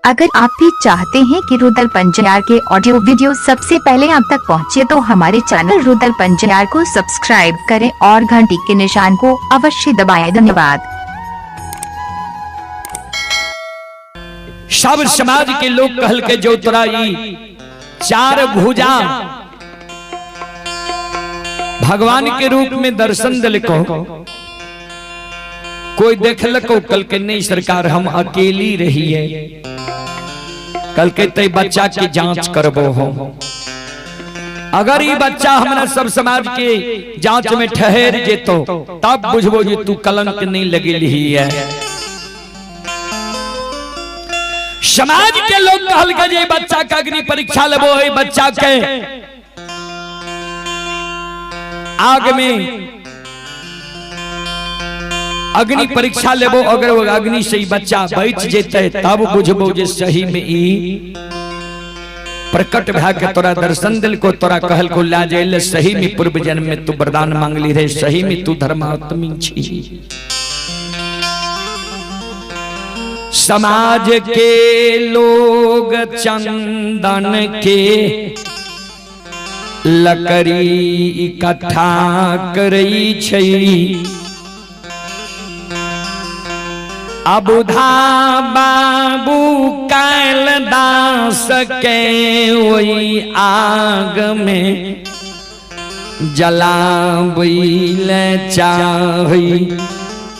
अगर आप भी चाहते हैं कि रुदल पंजियार के ऑडियो वीडियो सबसे पहले आप तक पहुंचे तो हमारे चैनल रुदल पंजियार को सब्सक्राइब करें और घंटी के निशान को अवश्य दबाएं। धन्यवाद। सब समाज के लोग कहल के जो तोरा ई चार भुजा भगवान के रूप में दर्शन दिलको, कोई देखलको कल के नहीं सरकार हम अकेली रही है, कल के ते बच्चा के जांच करबो हो, अगर ये बच्चा हमरा सब समाज के जांच में ठहर जेतो तब बुझबो जे तू कलंक नहीं लगेली है। समाज के लोग कहल के जे बच्चा के अग्नि परीक्षा लेबो, है बच्चा के आग में अग्नि परीक्षा लेबो, अगर वो अग्नि से ही बच्चा बच जेते तब बुझबो जे सही में ई प्रकट भा के तोरा दर्शन दिल को, तोरा कहल को ला जाइल, सही में पूर्व जन्म में तू वरदान मांगली रहे, सही में तू धर्मात्मी छी। समाज के लोग चंदन के लकड़ी इकट्ठा करई छै, अबुधा बाबू कैल दास के ओई आग में जलाबैल चाहई,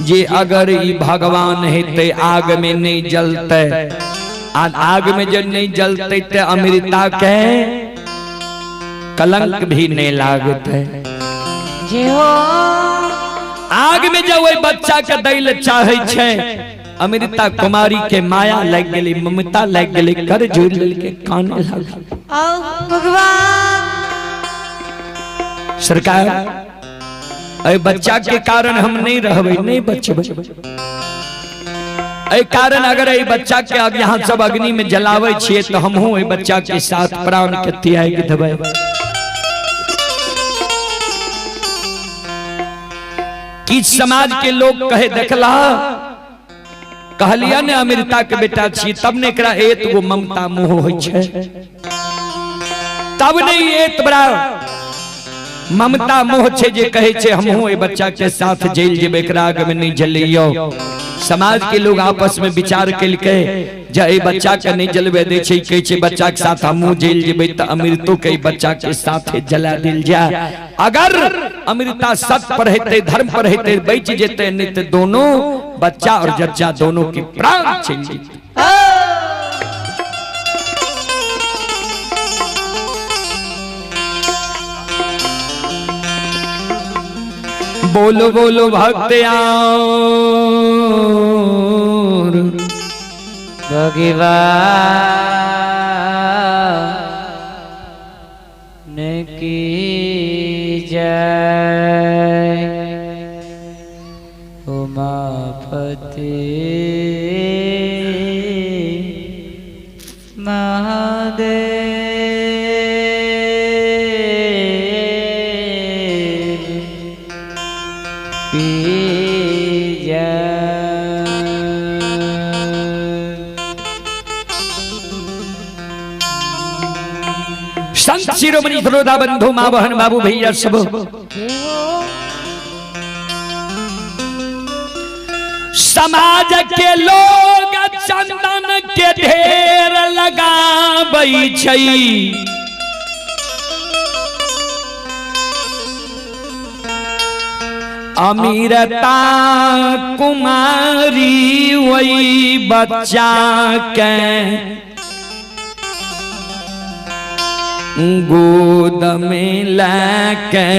जे अगर ई भगवान हेते आग में नहीं जलते, आ आग में जब नहीं जलते ते अमृता के कलंक भी नहीं लागते। आग में जब वही बच्चा के दैल चाहे छे, अमृता कुमारी के माया लग गेली, ममता लग गेली, कर जोड़ के काने लागल। भगवान सरकार अरे बच्चा के कारण हम नहीं रहबे, नहीं बचबे, एहि कारण अगर एहि बच्चा के यहाँ सब अग्नि में जलावे छिए तो हमहूँ एहि बच्चा के साथ प्राण के त्याग देबै। किछ समाज के लोग कहे देखला कहलिया ने अमृता के बेटा छी तब ने एकरा एत गो ममता मोह होइ छै, तब ने एत बड़ा ममता मोह छै जे कहे छै हमहूँ एहि बच्चा के साथ जेल जेबै, एकरा आग में नहीं जलियो। समाज के लोग आपस में विचार केलकै जे एहि बच्चा के नहीं जलबे दै छै, कहै छै बच्चा के साथ हमहूँ जेल जेबै तऽ अमृतो के बच्चा के साथ जला देल जाय। अगर अमृता सत्य पर हेतै, धर्म पर हेतै, बचि जेतै, नहीं तऽ दोनों बच्चा और जच्चा दोनों के प्राण चलि जेतै। बोलो बोलो भक्त और भगवान की जय। उमापति महादेव की जय। संत शिरोमणि श्रोता बंधु माँ बहन बाबू भैया सब समाज के लोग चंदन के ढेर लगाबै छै, अमीरता कुमारी वही बच्चा के गोद में लेके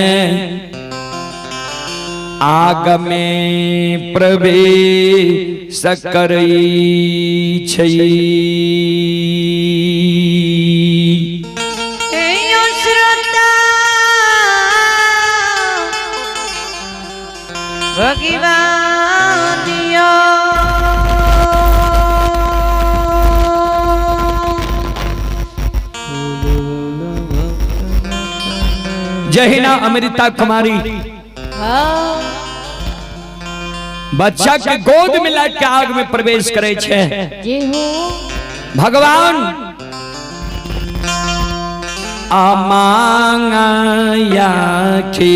आग में प्रवेश करै छै। श्रोता भगवानियो जहिना अमृता कुमारी बच्चा के गोद में लाके आग में प्रवेश करे छे, भगवान अमांगाया की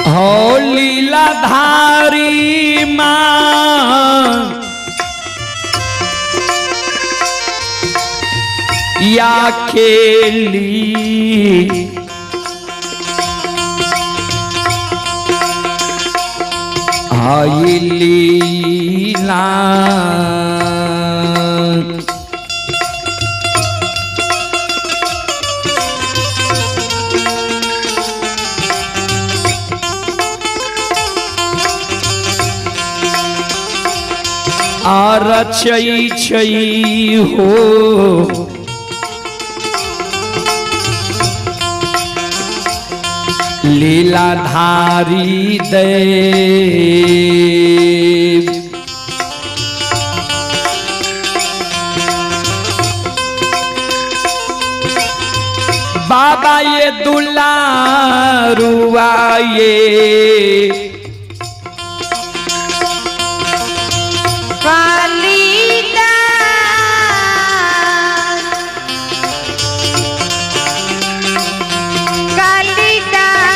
हो लीलाधारी माँ या खेली आई लीला आ रचई छई हो लीलाधारी देव। बाबा ये दुलारुआ ये कालिदास कालिदास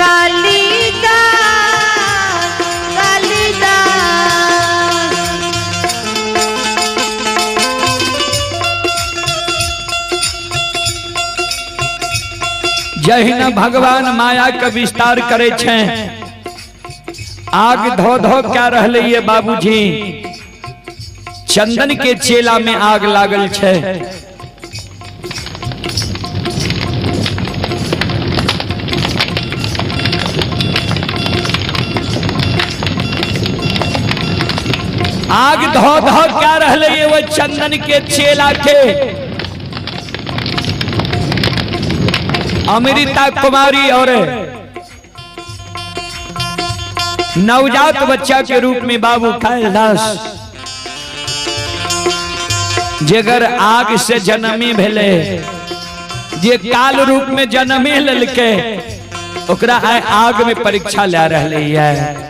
कालिदास कालिदास। जहिना भगवान माया के विस्तार करे छे, आग धो धो क्या रहले ये बाबूजी, चंदन के चेला में आग लागल छे। आग धो धो क्या रहले ये वो चंदन के चेला के। अमृता कुमारी और नवजात बच्चा के रूप में बाबू कालिदास जेगर आग से जन्मे भेले, जे काल रूप में जन्मे ललके, ओकरा आइ आग में परीक्षा ले रहले है।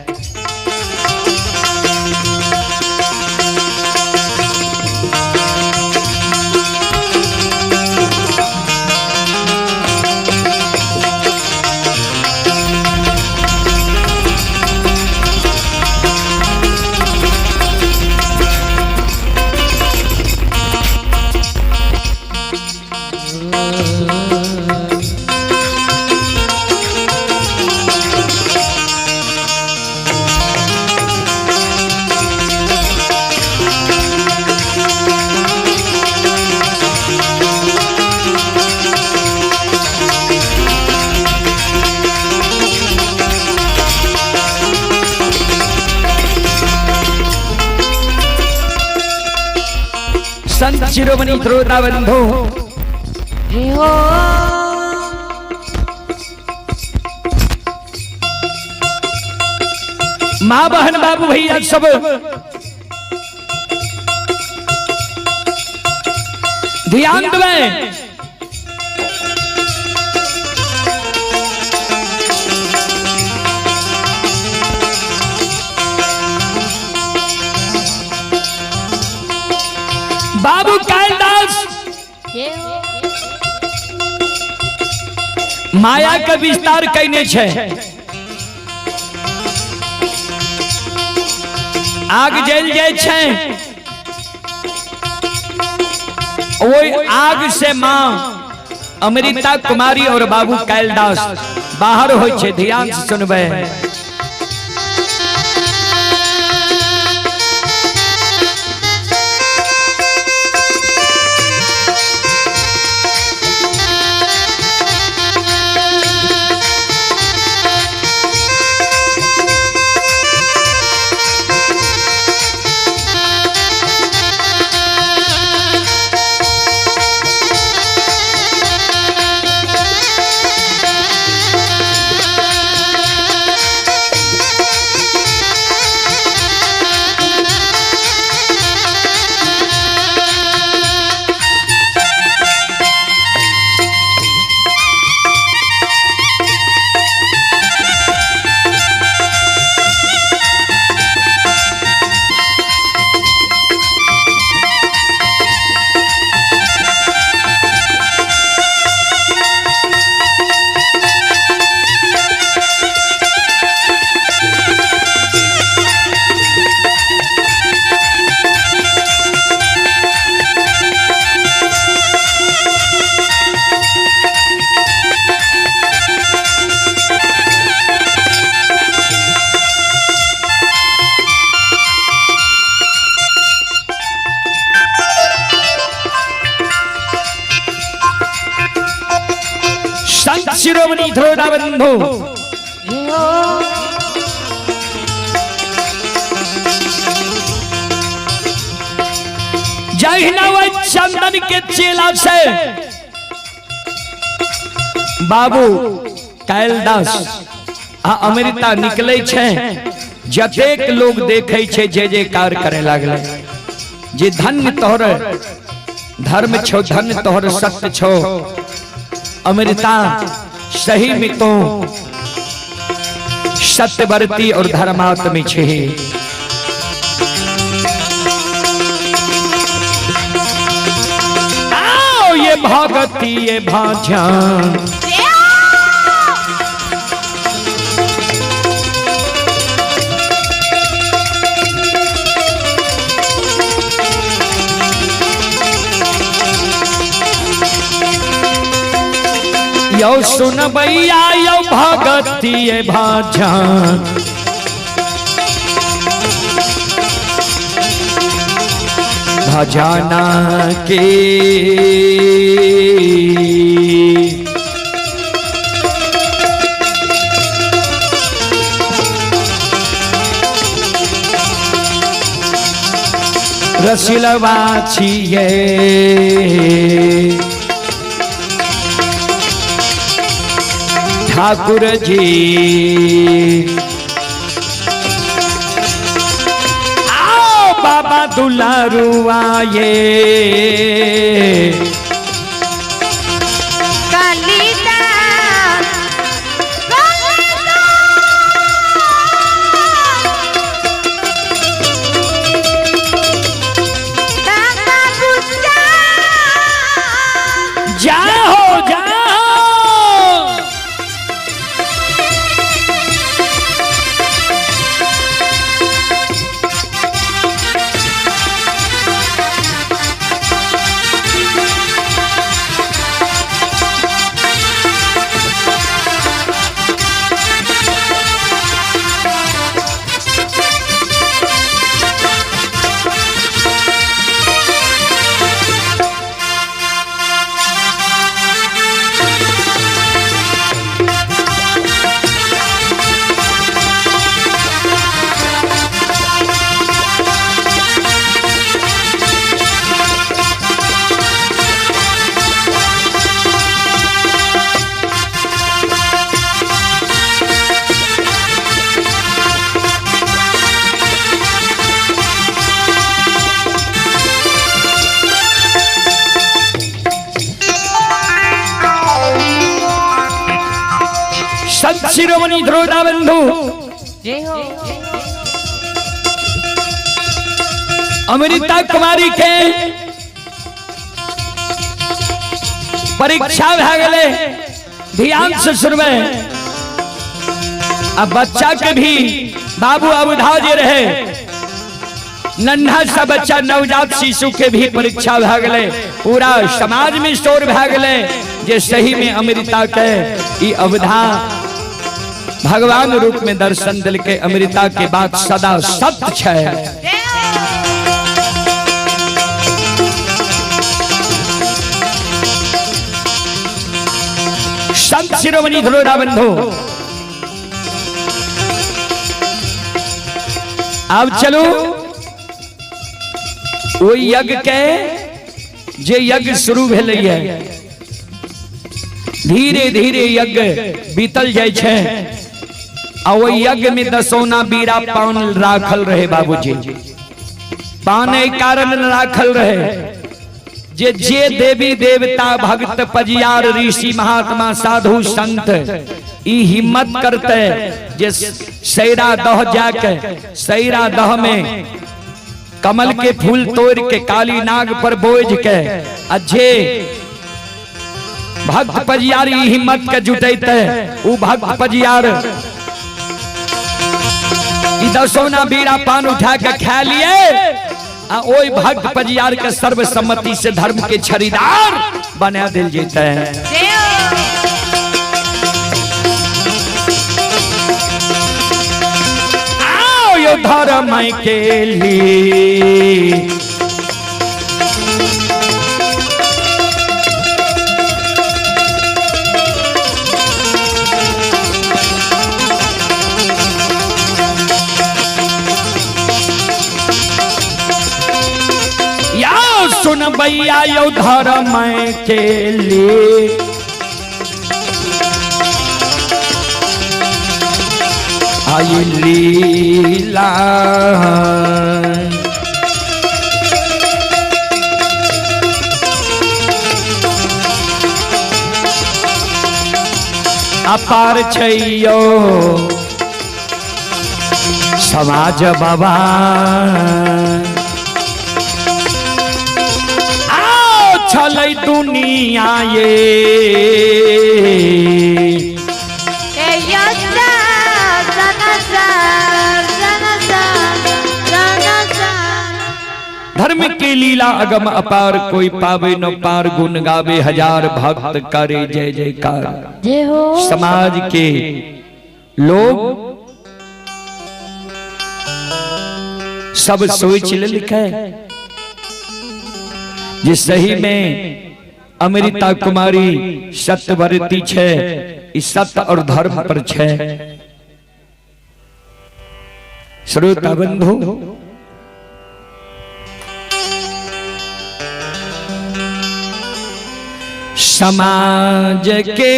संत शिरोमणि श्रोता बंधु हो। माँ बहन बाबू भैया सब ध्यान दें। बाबू कालिदास माया के विस्तार कैने छे, आग जल जाय छे, ओई आग से माँ अमृता कुमारी और बाबू कालिदास बाहर होय छे। ध्यान से सुनबे। संत शिरोमणि श्रोता बंधु जहिना वह चंदन के चेला से बाबू कालिदास आ अमृता निकले छे, जतेक लोग देखे छे जय जयकार करे लागले जे धन्य तोहर धर्म छो, धन्य तोहर सत्य छो अमृता, सही में तो सत्यवर्ती और धर्मात्मी छे। आओ ये भगती ये भाजन यो सुन भैया यो भगती ये भाजन भजना के रसिलवा छिये। ठाकुर जी आओ बाबा दुलारुआ ये जाओ जाओ। संत शिरोमणि ध्रुवदा बंधु जय हो। अमृता कुमारी के परीक्षा भए गेलै, ध्यान से सुनबै। आ बच्चा के भी बाबू अवधा जे रहे, नन्हा सा बच्चा नवजात शिशु के भी परीक्षा भए गेलै। पूरा समाज में शोर भए गेलै जे सही में अमृता के ई अवधा भगवान रूप में दर्शन दिलकै। अमृता के बात सदा सत्य छै। संत शिरोमणि ध्रुवदा बंधु, अब चलू ओहि यज्ञ के, जे यज्ञ शुरू भेलै है। धीरे धीरे यज्ञ बीतल जाइ छै आ ओहि यज्ञ में दसौना बीड़ा पान राखल रहे। बाबूजी, पान एहि कारण राखल रहे जे जे देवी देवता भक्त पजियार ऋषि महात्मा साधु संत ई हिम्मत करते जे सैरा दह जाके सैरा दह में कमल के फूल तोड़ के काली नाग पर बोझ के आ जे भक्त पजियार ई हिम्मत के जुटैते, उ भक्त पजियार ई दसौना बीड़ा पान उठा के खा लिए आ ओहि भक्त पजियार के सर्वसम्मति से धर्म के छड़ीदार बना दिल जेते। आओ यो धर्म के लिए या सुन भैया यो धर्म के लिए आई लीला। अपार छैयो समाज बाबा, आओ छलै दुनिया ये धर्म के लीला अगम अपार, कोई पावे न पार, गुण गावे हजार भक्त करे जय जयकार। जय हो। समाज के लोग सब सोच लेलकै जे सही में अमृता कुमारी सत्यवती छै, ई सत्य और धर्म पर छै। श्रोता बंधु, समाज के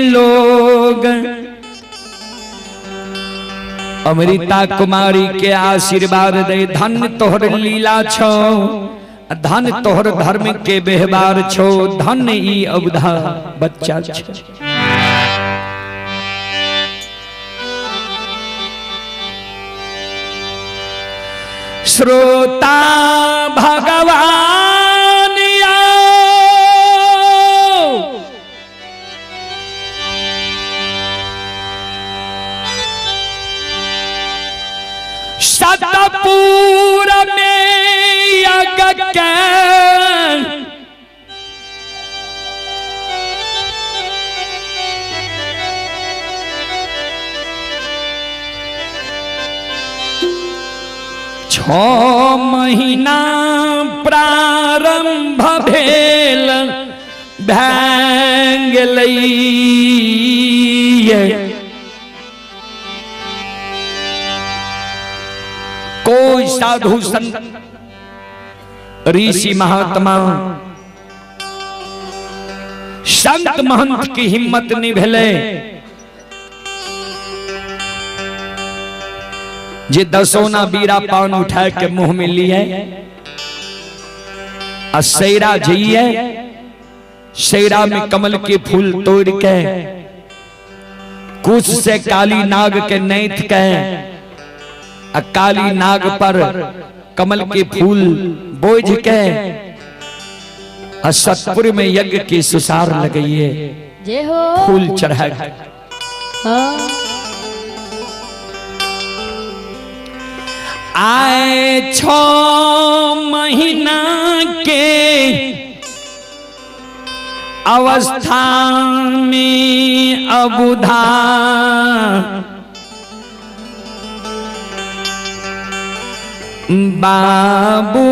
लोग अमृता कुमारी के आशीर्वाद दे, धन तोहर लीला छो, धन तोहर धर्म के व्यवहार छो, धन ई अवधा बच्चा छो। श्रोता भगवान आओ, सतपुर में यज्ञ के 6 महीना प्रारंभ भेल भए गेलै। कोई साधु संत ऋषि महात्मा संत महंत की हिम्मत नहीं भेलै जे दसौना बीड़ा पान उठा के मुंह में लिए आ सैरा जइए, सैरा में कमल के फूल तोड़ के कुश से काली नाग के नैत के आ काली नाग पर कमल के फूल बोझ के आ सतपुर में यज्ञ के सुसार लगइए, जय हो। फूल चढ़ा। हाँ। आए 6 महीना के अवस्था में अबुधा बाबू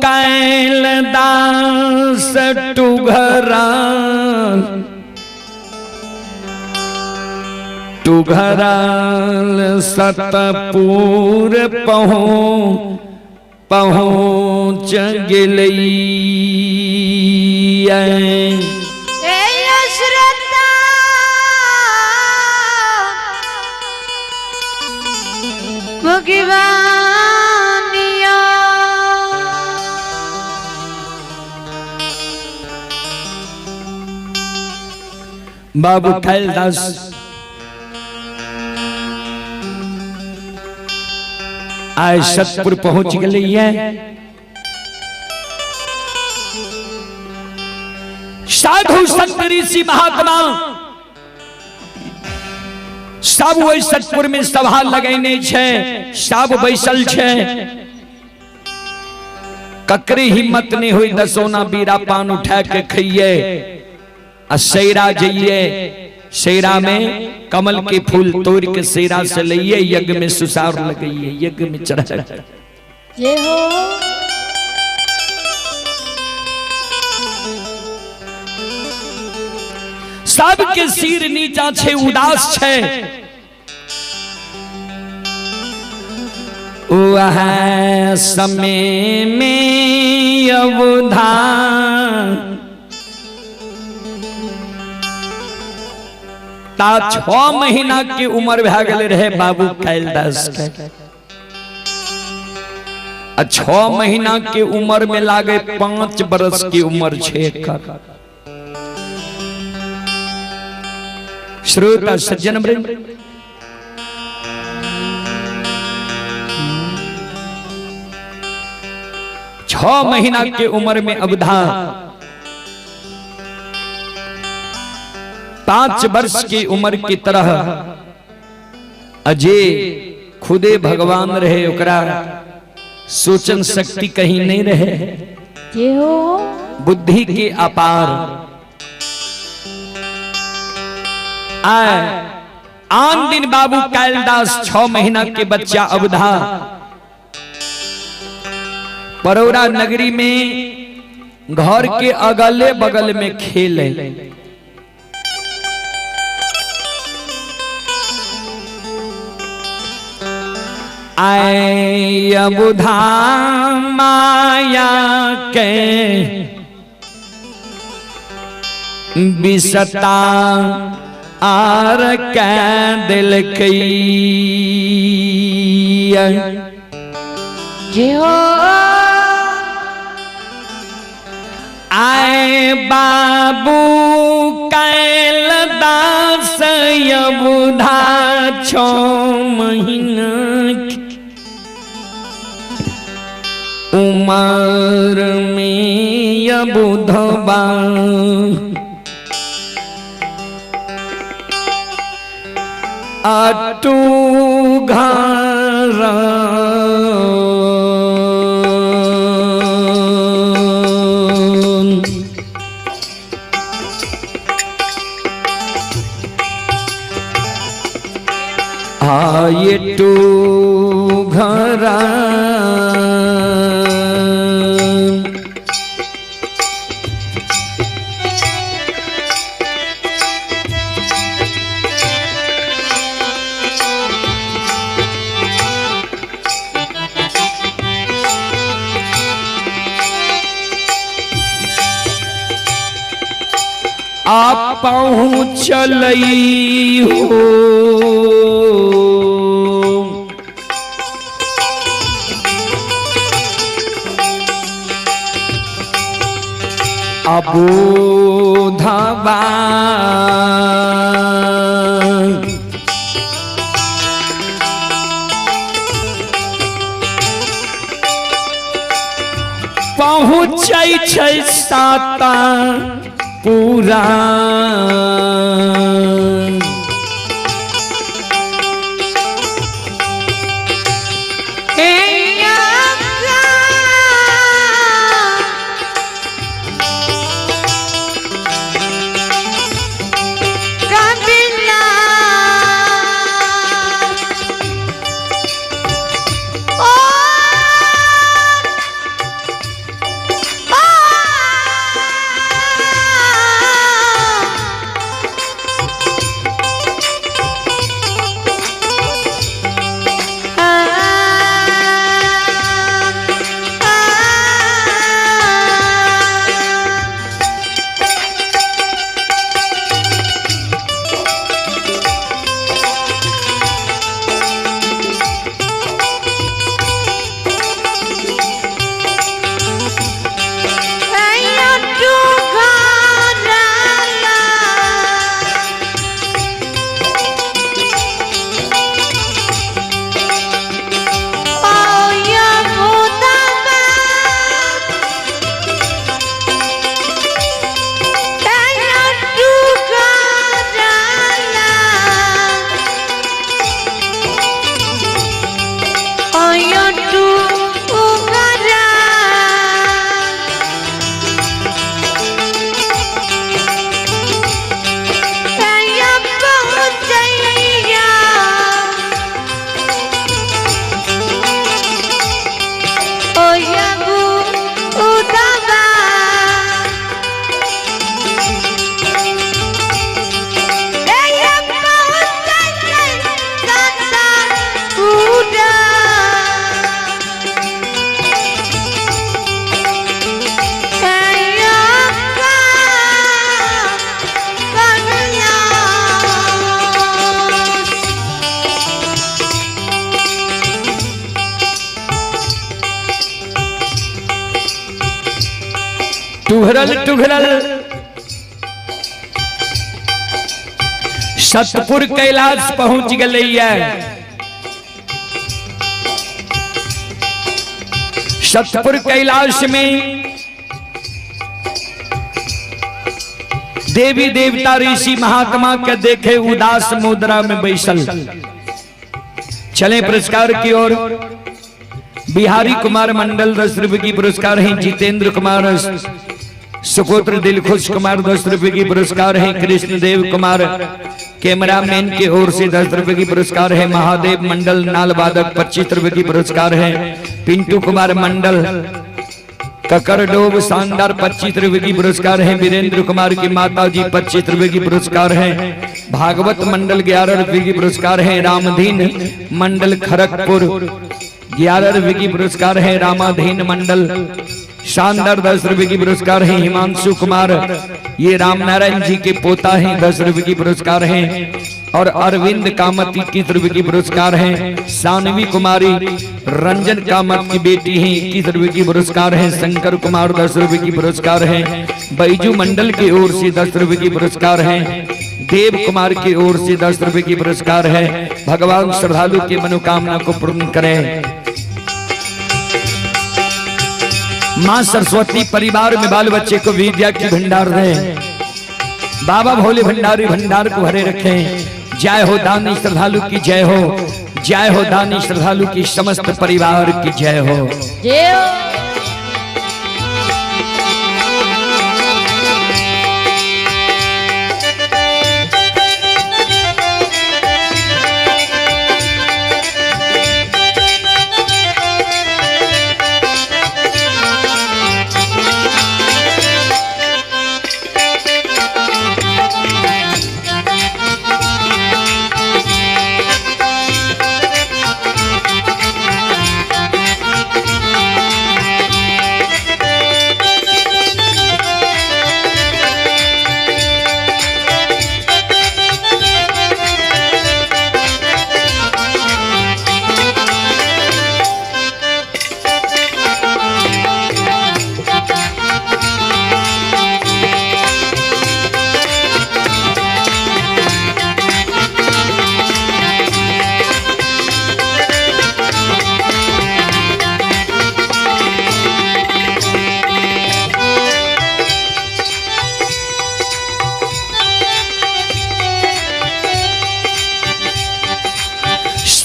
कैलदास टुघरा टुघराल सतपुर पहुँच गेलई। बाबू कैलदास आय सतपुर पहुंच गई है। साधु संत ऋषि महात्मा सब वही सतपुर में सभा लगैने छे, सब बैसल छे। ककरी हिम्मत नहीं हुई दसोना बीरा पान उठा के खइये आ सैरा जाइए, सैरा में कमल के फूल तोड़ के सैरा से लइए, यज्ञ में सुसार लगइए, यज्ञ में चढ़ा। जय हो। सबके सिर नीचा छे, उदास छे। वह समय में अवधा ता 6 महीना की उम्र भा गेल रहे बाबू कैलदास के। 6 महीना के उम्र में लागे 5 बरस की उम्र छे। श्रोता सज्जन वृंद, 6 महीना के उम्र में अवधा 5 वर्ष की उम्र की तरह अजय खुदे भगवान रहे, ओकरा सोचन शक्ति कहीं नहीं रहे, बुद्धि के अपार। आए आन दिन बाबू कैलदास 6 महीना के बच्चा अवधा परोरा नगरी में घर के अगले बगल में खेले। आए अबुधा माया के बिसता are के दिल कई। आए बाबू कैलदास अबुधा 6 महीना उमर में अबुधबा अटू घर आये टू घर आप पहुँचलई हो। अबोधवा साता पूरा। टुघरल टुघरल सतपुर कैलाश पहुंच गए। सतपुर कैलाश में देवी देवता ऋषि महात्मा के देखे उदास मुद्रा में बैसल। चले पुरस्कार की ओर। बिहारी कुमार मंडल 10 रुपए की पुरस्कार है। जितेंद्र कुमार सुपुत्र दिलखुश कुमार 10 रुपए की पुरस्कार है। कृष्णदेव कुमार कैमरामैन की ओर से 10 रुपए की पुरस्कार है। महादेव मंडल नाल वादक 25 रुपए की पुरस्कार है। पिंटू कुमार मंडल ककरडोब शानदार 25 रुपए की पुरस्कार है। वीरेंद्र कुमार की माता जी 25 रुपए की पुरस्कार है। भागवत मंडल 11 रुपए की पुरस्कार है। रामधीन मंडल खड़गपुर 11 रुपए की पुरस्कार है। रामाधीन मंडल शानदार 10 रुपए की पुरस्कार है। हिमांशु कुमार ये रामनारायण जी के पोता हैं, 10 रुपए की पुरस्कार हैं। और अरविंद कामत 21 रुपए की पुरस्कार हैं। सानवी कुमारी रंजन कामत की बेटी हैं, 21 रुपए की पुरस्कार हैं। शंकर कुमार 10 रुपए की पुरस्कार हैं। बैजू मंडल की ओर से 10 रुपए की पुरस्कार हैं। देव कुमार की ओर से 10 रुपए की पुरस्कार है। भगवान श्रद्धालु की मनोकामना को पूर्ण करें। माँ सरस्वती परिवार में बाल बच्चे को विद्या की भंडार दें। बाबा भोले भंडारी भंडार को भरे रखें। जय हो दानी श्रद्धालु की जय हो। जय हो दानी श्रद्धालु की समस्त परिवार की जय हो। जय हो।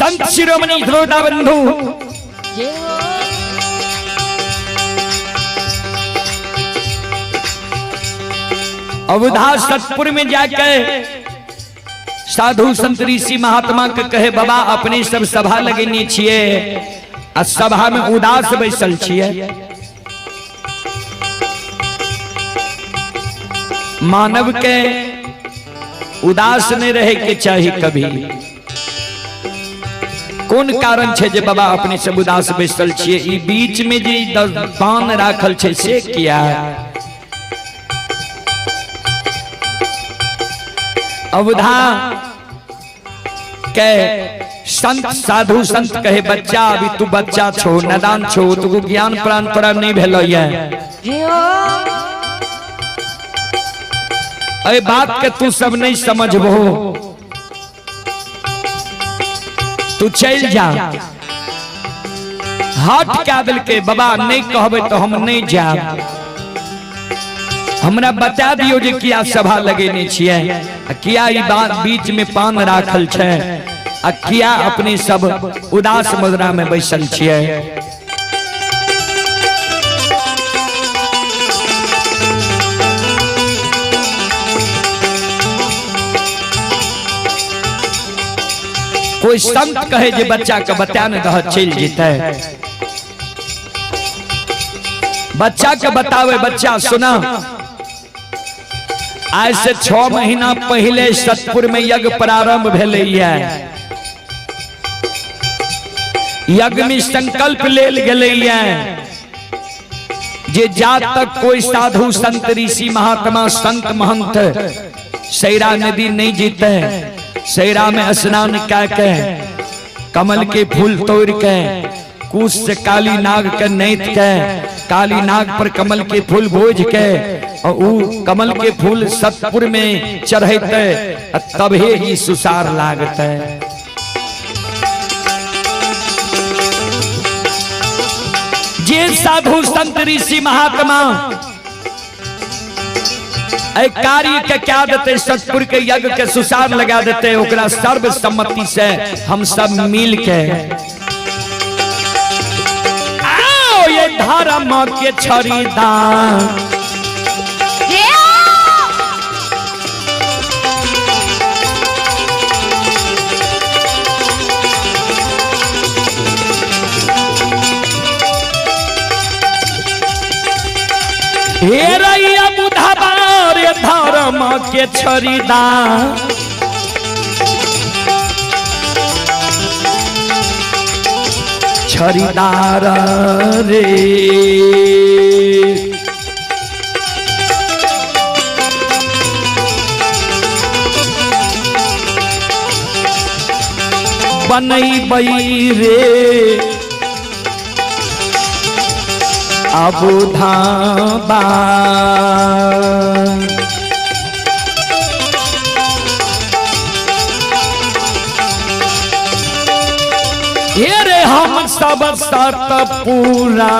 संत शिरोमणि श्रोता बंधु जय हो। अवधा सतपुर में जाके साधु संत ऋषि महात्मा के कहे बाबा अपने सब सभा लगेने छिए आ सभा में उदास बैसल छिए। मानव के उदास नहीं रहे के चाही कभी। कोन कारण छे जे बाबा अपने सब उदास बैसल छिए? ई बीच में जे पान राखल छे से किया? अवधा के संत साधु संत कहे बच्चा अभी तू बच्चा छो, नदान छो, तू ज्ञान प्राण तोरा नहीं भेलो ये। अरे बात के तू सब नहीं समझबो, तू चल जा। हट क्या दिल के बाबा नहीं कहबे तो हम नहीं जाब, हमरा बता दियो जे किया सभा लगेने छिए, किया ई बात बीच में पान राखल छे, आ किया अपने सब उदास मुद्रा में बैसल छिए। कोई संत कहे जे बच्चा के बता न दह चल जेतै, बच्चा के बतावे बच्चा सुना आज से 6 महीना पहले सतपुर में यज्ञ प्रारंभ भेलै। यज्ञ में संकल्प लेल गेलै जे जा तक कोई साधु संत ऋषि महात्मा संत महंत सैरा नदी नहीं जीते, सैरा में स्नान कह के कमल के फूल तोड़ के कुश से काली नाग के नैत के काली नाग पर कमल के फूल बोझ के और ऊ कमल के फूल सतपुर में चढ़ते तबे ही सुसार लागते। जे साधु संत ऋषि महात्मा कार्य के क्या देते, सतपुर के यज्ञ के सुसार लगा देते, ओकरा सर्वसम्मति से हम सब मिल के आओ ये धर्म के छड़ीदार हे रैया बुधवार धर्म के छड़ीदार छड़ीदार रे। बनैबै रे अबुधाबा हे रे हम सब सतपुरा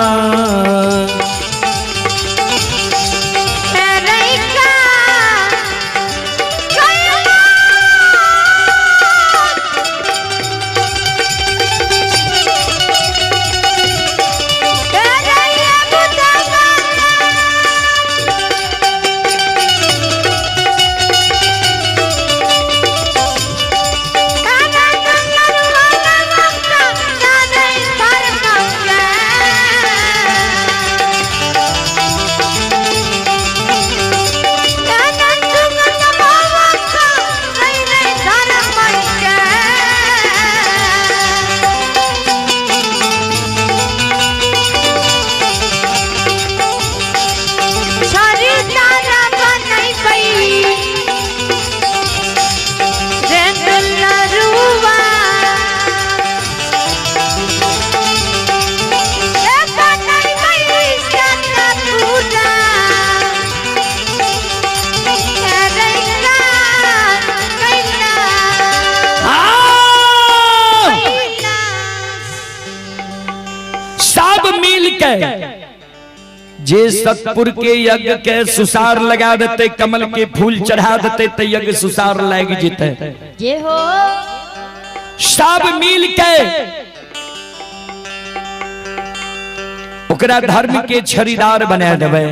जे सतपुर के यज्ञ के सुसार लगा देते, कमल के फूल चढ़ा देते तो यज्ञ सुसार लग जेते। जे हो। सब मिल के ओकरा धर्म के छड़ीदार बना देबै।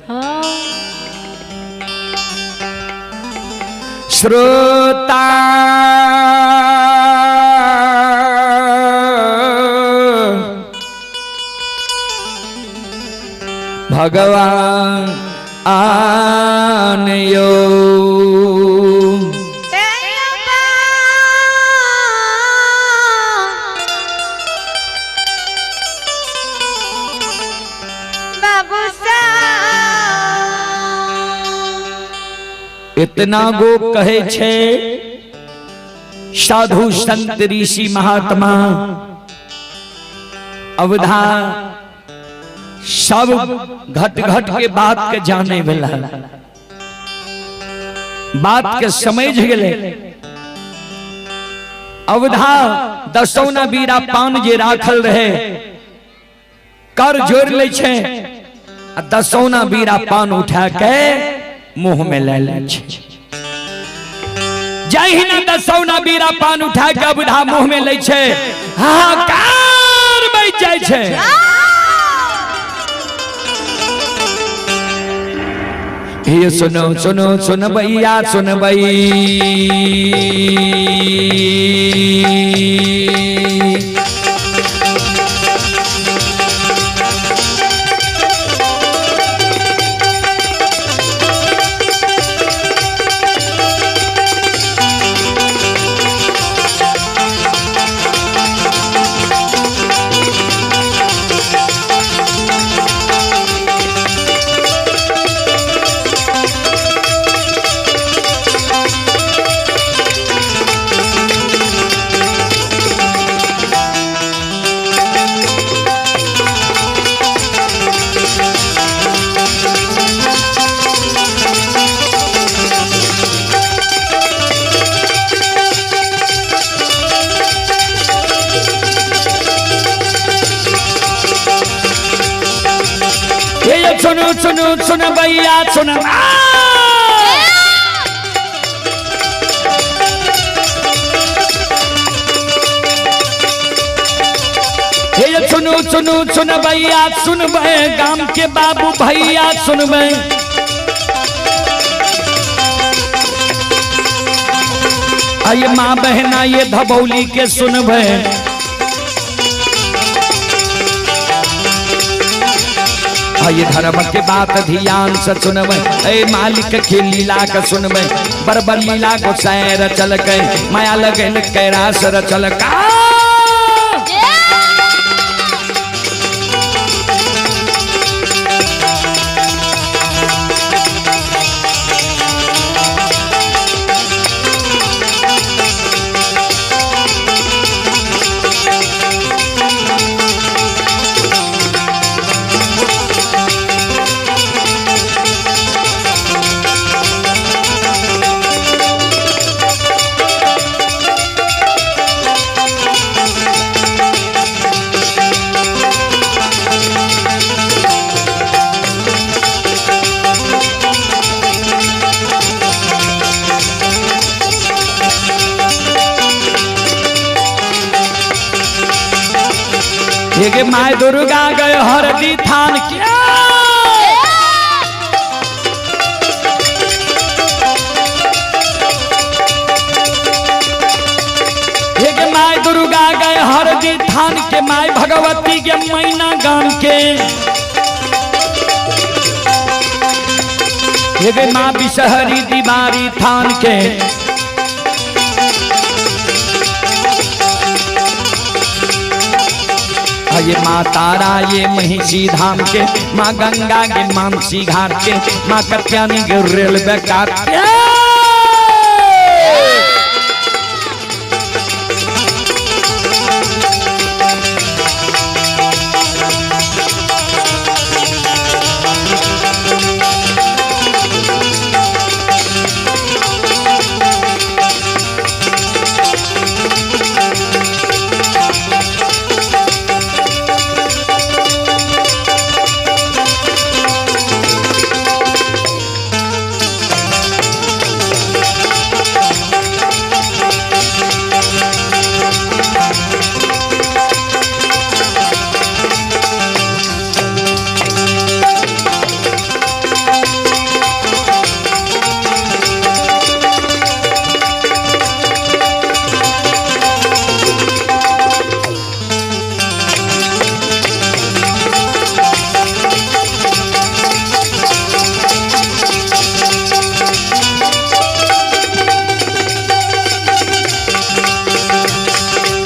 हाँ। श्रोता भगवान आनयो इतना गो कहे छे साधु संत ऋषि महात्मा अवधा सब घट घट के बात के जाने वाला बात के समझ गेले। अवधा दसौना बीरा पान जे राखल रहे कर जोड़ ले छे आ दसौना बीरा पान उठा के मुंह में ले ले छे। जहिना दसौना बीरा पान उठा के अवधा मुंह में ले छे हाहाकार मच जाय छे। ये सुनो सुनो सुनबैया सुनबई ये सुनो सुनो सुनबैया सुन ये सुनो सुनो सुनबैया सुनबै गाम के बाबू भैया सुनबै। आये माँ बहना ये धबौली के सुनबै। ये धर्म के बात ध्यान से सुनबै, ए मालिक के लीला के सुनबै। बरबर लीला को सैर चल के माया लगन कैरास रचल का। हे my Durga गए हरदी थान क्या। हे my Durga गए हरदी थान के my Bhagwati के मैना गाम के। हे माँ बिसहरी दीवारी थान के। ये माँ तारा ये महिषी धाम के माँ गंगा के मानसी घाट के माँ कत्यानी के रेलवे काट के।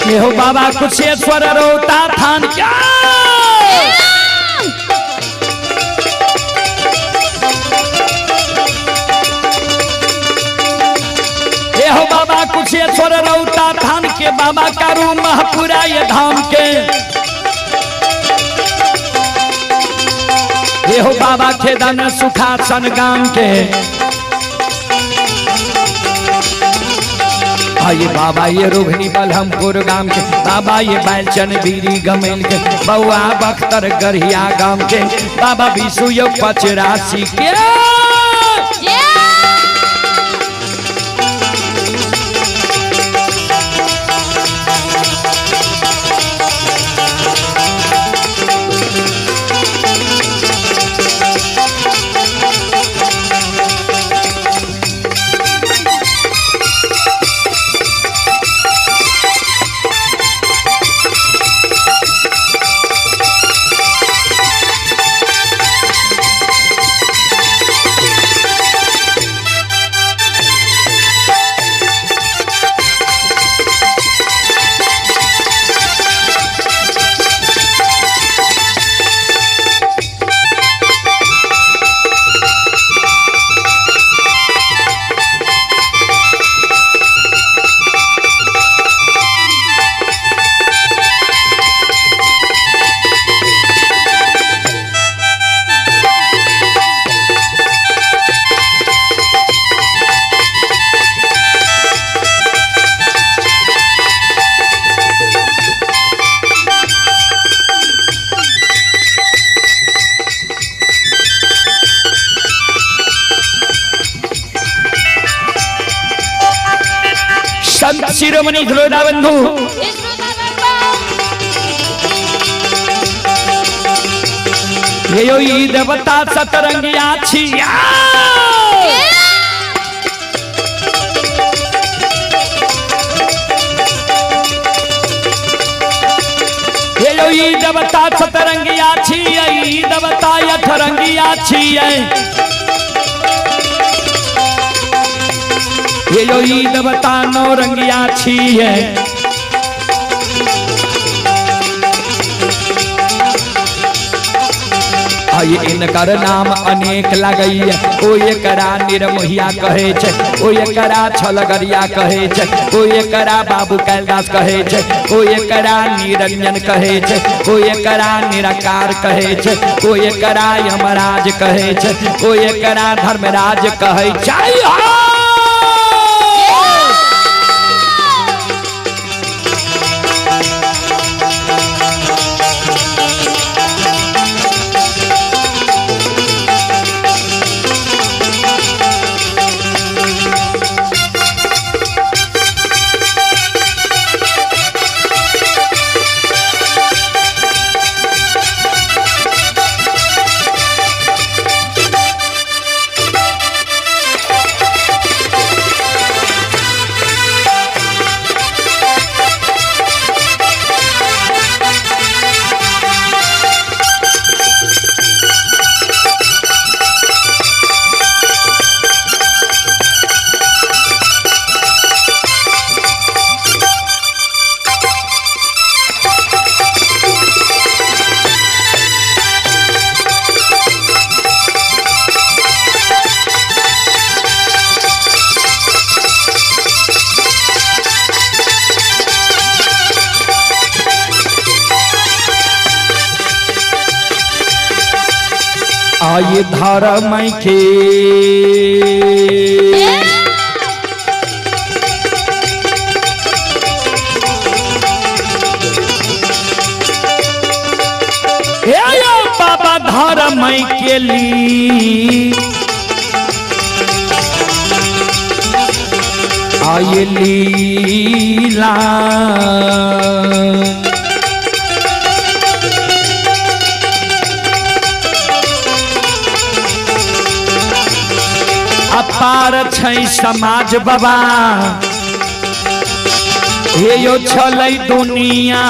ये हो बाबा कुशेश्वर रोता थान क्या। ये हो बाबा कुशेश्वर रौता थान के बाबा कारू महपुरा ये धाम के। ये हो बाबा खेदन सुखासन गाम के। ये बाबा ये रोहिणी बलहमपुर गाम के। बाबा ये बैलचन बीरी गमेल के। बउआ बख्तर गढ़िया गाम के। बाबा विशु यो पचरासी के। संत शिरोमणि श्रोता बंधु, ये यो ई देवता सतरंगिया छिया। ये यो ई देवता सतरंगिया छिया, ई देवता अठरंगिया छिया। ये यो ई देवता नौरंगिया छिये। इनकर नाम अनेक लगैया। ओ एकरा निरमोहिया कहे छै, ओ एकरा छलगरिया कहे छै, ओ एकरा बाबू कैलदास कहे छै, ओ एकरा निरंजन कहे छै, ओ एकरा निराकार कहे छै, ओ एकरा यमराज कहे छै, ओ एकरा धर्मराज कहे छै। आये धर्म के बाबा धर्म के ली आये लीला। अपार छै समाज बाबा, हे यो छलै दुनिया।